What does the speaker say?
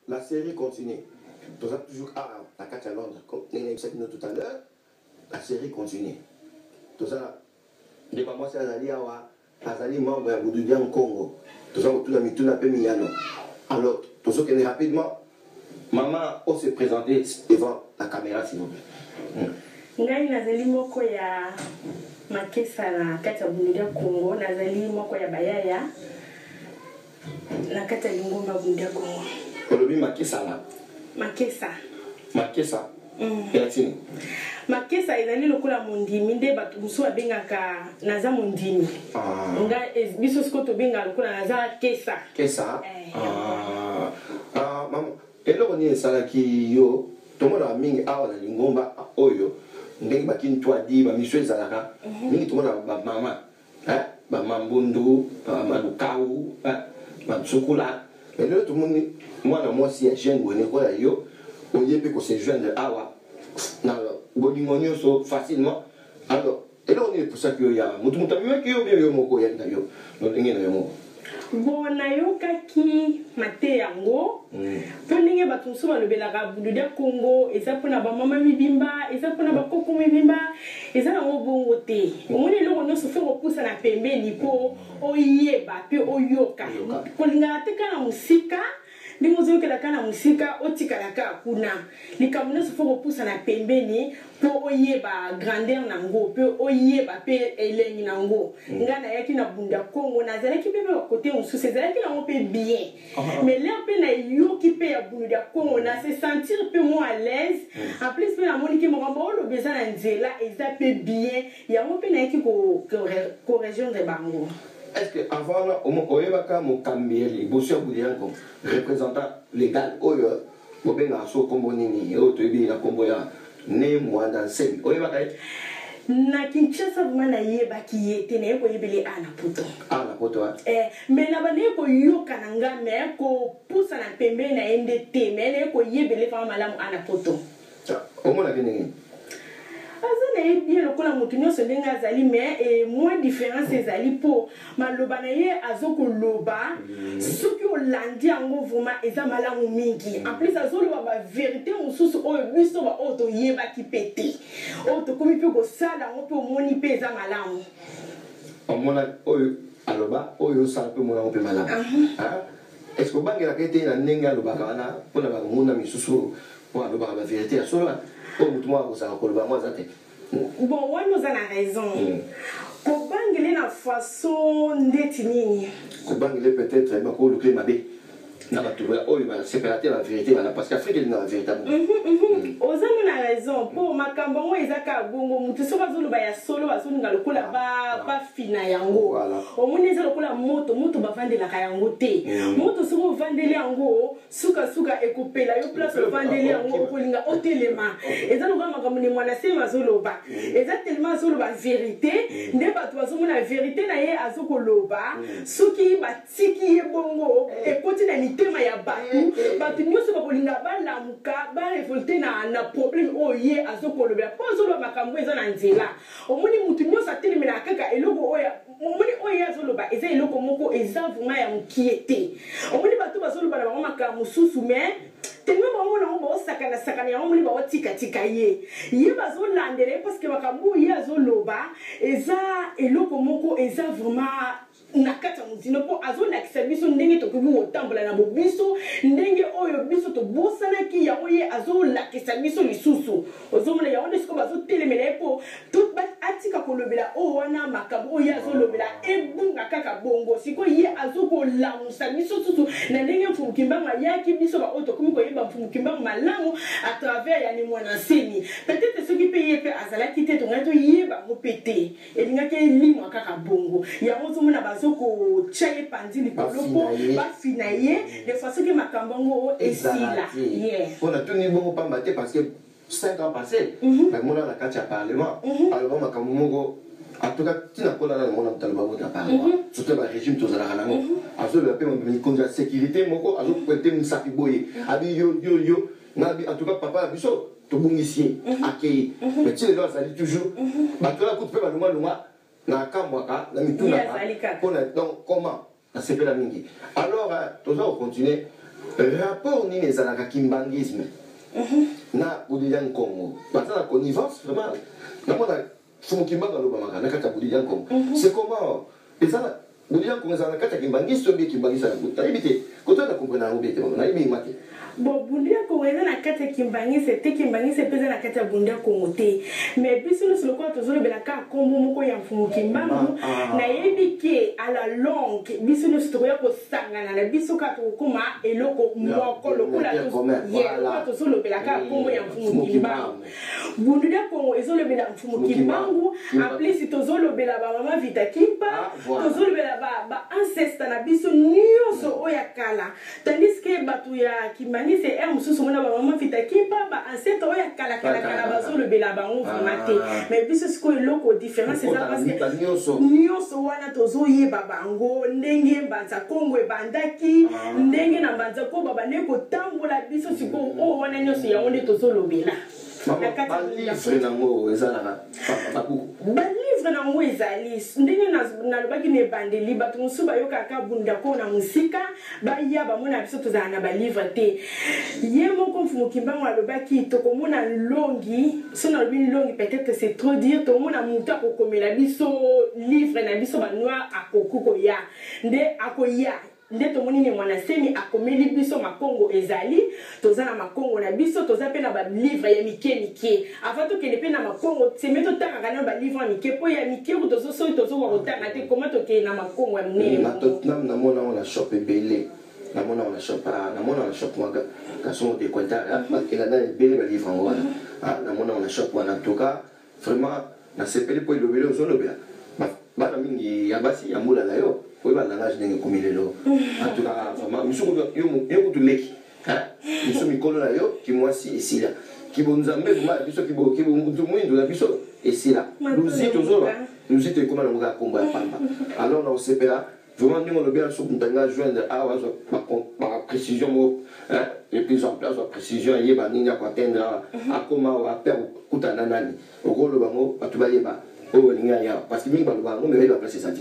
La série continue. Toza toujours awa na kati ya Londres comme ndenge nayebisaki bino tout à l'heure. La série continue. Toza na ndeko ya mwasi azali awa, azali membre ya Bududia Nkongo. Toza kotuna mituna mpe miyano. Alors, tozokende rapidement. Maman, o se présenter devant la caméra s'il vous plaît. Ngai nazali moko ya makesa na kati ya Bududia Congo, nazali moko ya bayaya. Na kati ya lingomba Bundu Kongo. Olobi makesa na? Makesa. Makesa. Elakisi nini? Makesa ezali lokola mondimi nde bato mosusu babengaka naza mondimi. Ah. Nga biso sikoyo tobengaka lokola naza kesa. Kesa. Eh, ah. Ah, mama, eloko nini esalaki yo tomonaka mingi awa na lingomba oyo ndenge bakintwadi bamiso ezalaka mingi tomonaka bamama Hein ba mambundu, ba malukau, hein ba nsukula. Mais lelo tomoni mwana mwasi ya jeune boye lokola yo oye pe ko se joindre awa na bolingo nyonso facilement. Alors eloko nini epusaki yo ya mutu mutu amemaki yo bien yo moko oyaki na yo na ndenge na yo moko? Bon, nayokaki mateya yango mpo ndenge bato mosusu balobelaka Bududia Congo eza mpona bamama mibimba, eza mpona bakoko mibimba, eza nango bongo te. Omoni eloko nyonso fo kopusana pembeni mpo oyeba mpe oyoka. Kolingaka te kaka na mosika, ndenge ozoyokela kaka na mosika, otikala kaka kuna. Likambo nyonso fo kopusana pembeni mpo oyeba grandeur na ngo mpe oyeba mpe elengi na ngo. Ngai nayaki na Bunda Congo, nazalaki mpe ba kote mosusu, ezalaki nango mpe bien. Mais l'heure mpe nayoki mpe ya Bundu dia Congo, na se sentir mpe mua à l'aise. En plus mpe namoni ke makambo oloba eza na nzela, eza mpe bien. Yango mpe nayaki ko rejoindre bango. Est-ce que avant wana oyebaka mokambi ya liboso ya Bundu dia Congo, représentant légal oyo bobengaka so kombo nini oyo toyebi na kombo ya Ne Muanda Nsemi, oyebaka ye? Na Kinshasa vraiment nayebaki ye te, naye koyebela ye awa na poto. Awa na poto hein? Eh, mais na bandaki koyoka na nga mais kopusana pembeni na ye nde te, mais naye koyebela ye vraiment malamu awa na poto. Omonaki ndenge nini? Aza na ye bien lokola mutu nionso ndenge azali mais eh, mua difference ezali po maloba na ye azo koloba soki olandi yango vraiment eza malamu mingi en plus azoloba ba verite mosusu oyo biso ba oyo toyebaki pe te oyo tokomi pe kosala yango pe omoni pe eza malamu. Omona oyo aloba oyo osala pe omona yango pe malamu. Est ce que obangelaka ye te na ndenge alobaka wana pona ba nguna misusu oyo alobaka ba verite ya solo oyo mutu moko akozala koloba yango aza te? Bon wana oza na raison. Kobangela ye na façon ndeti nini? Kobangela ye peut etre bako luka ye mabe na batu oyo ba sepela te ba verite wana parce que Afrique elingaka verite ya bongo. Oza no na raison po makambo yango eza kaka bongo mutu soki azoloba ya solo bazolinga lokola ba fina yango. Omoni eza lokola moto, moto bavandelaka yango te. Moto soki ovandeli yango Suka suka ekopela yo place ovandeli yango okolinga otelema. Eza lokola makambo ne Mwana Semi azoloba. Eza tellement azoloba verite nde batu bazomona verite na ye azokoloba soki batiki ye bongo ekoti na mitema ya batu, batu nionso bakolinga balamuka ba revolte na problème oyo ye azokolobela po azoloba makambo eza na nzela. Omoni mutu nionso atelemelaka kaka eloko oyo omoni oyo ye azoloba eza eloko moko eza vraiment ya mukie te. Omoni bato bazoloba na bango makambo mosusu mais tellement bango nango baosakana sakana yango omoni baotika tika ye ye bazolandela ye parce que makambo oyo ye azoloba eza eloko moko eza vraiment na kati ya mozindo mpo azolakisa biso ndenge tokoki kotambola na bobiso, ndenge oyo biso tobosanaki yango ye azolakisa biso lisusu. Ozomona yango nde sikoyo bazotelemela ye mpo atika kolobela oyo wana makambo oyo ye azolobela ebunga kaka bongo. Sikoyo ye azokolamusa biso susu na ndenge Mfumu Kimbangu ayaki biso baoyo tokomi koyeba Mfumu Kimbangu malamu à travers ya Ne Muanda Nsemi. Peut-etre soki mpe ye mpe azalaki te tongaki toyeba yango mpe te. Elingaki elimwa kaka bongo. Yango ozo mona bazo ko tia ye panzi likolo po ba fina ye de façon que makambo yango esila. Yeah. Po na tuni bongo pamba te parce que 5 ans passe na mona na kati ya parlement aloba makambo moko en tout cas tina kola na mona moto aloba bongo na parlement surtout ba régime tozalaka nango azoloba pe mikonzi ya sécurité moko azo pointe misapi boye abi yo yo yo na en tout cas papa na biso tobungisi ye akei mais ti lelo azali toujours bato wana kutu mpe balongwalongwa na kamwaka na mitunaka mpona donc comment nasepela mingi alors toza kocontinue. Rapport nini ezalaka kimbanguisme na Budilia Nkongo? Baza na connivence vraiment. Namona Mfumu Kimbangu alobamaka na kati ya Budilia Nkongo. C'est comment? Eza na Budilia Nkongo ezala na kati ya kimbanguiste to bien kimbanguiste na nayebi te. Koto na comprendre yango bien te mama. Nayebi ma te. Bon, Bundu ya Kongo eza na kati ya kimbanguiste te, kimbanguiste mpe eza na kati ya Bundu ya Kongo te. Mais biso nyonso lokola tozolobela kaka nkombo moko ya Mfumu Kimbangu, nayebi ke à la longue biso nyonso tokoya kosangana na biso kaka, tokokóma eloko moko lokola lokola tozolobela kaka nkombo ya Mfumu Kimbangu. Bundu ya Kongo ezolobela Mfumu Kimbangu, en plus tozolobela bamama Vita Kimpa, tozolobela baancestre na biso nyonso oyo ya kala, tandis que bato ya kimbanguiste ere mosusu omona bamama Vita Kimpa, baancêtre oyo ya kala kala kala, bazolobela bango vraiment te. Mais biso sikoyo eloko différence eza parce que nyonso wana tozoyeba bango ndenge Mbanza Kongo ebandaki, ndenge na Mbanza Kongo babandeki kotambola. Biso sikoyo oyo wana nyonso, yango nde tozolobela. Balivre nango ezalaka babuku? Balivre nango ezali ndenge nalobaki na ebandeli. Bato mosusu bayokaka bundako na mosika, baya bamona biso tozala na balivre te. Ye moko Mfumu Kimbangu alobaki tokomona nlongi. So nalobi nlongi, peut-être c'est trop dire. Tokomona motu akokomela biso livre na biso banoir, akoki koya nde akoya nde tomoni ne Mwana Semi akomeli biso makongo. Ezali toza na makongo na biso, toza mpe na balivre ya mike mike. Avant tokende mpe na makongo, seme totangaka nano balivre ya mike, mpo ya mike ku soki tozokoka kotanga te, koma tokende na makongo ya monene. Na Tottenham namona ngo na shop ebele, namona ngo na shop, namona na shop mwa garçon de Cointar, elanda ebele balivre yango wana. Namona ngo na shop wana. En tout cas vraiment nasepeli mpo elobeli ozolobela bana mingi ya basi ya mbula na yo, oyeba langage ndenge ekomi lelo. En tout cas vraiment misu yo kutu leki misu mikolo na yo, kimwasi esila, kibonzambe vraiment ya biso, kibontu mwindu na biso esila. Luzi tozoloba luzi to ekóma nango kaka kombo ya pamba. Alors na kosepela vraiment ndenge olobi na soki moto alingi ajoindre awa, azwa baprécision moko de plus en plus, azwa précision, ayeba nini akoatteindre awa, akóma awa mpe akokutana na nani, okoloba ngo bato bayeba oyo olingi aya, parce que mingi baloba yango me bayeba place eza te.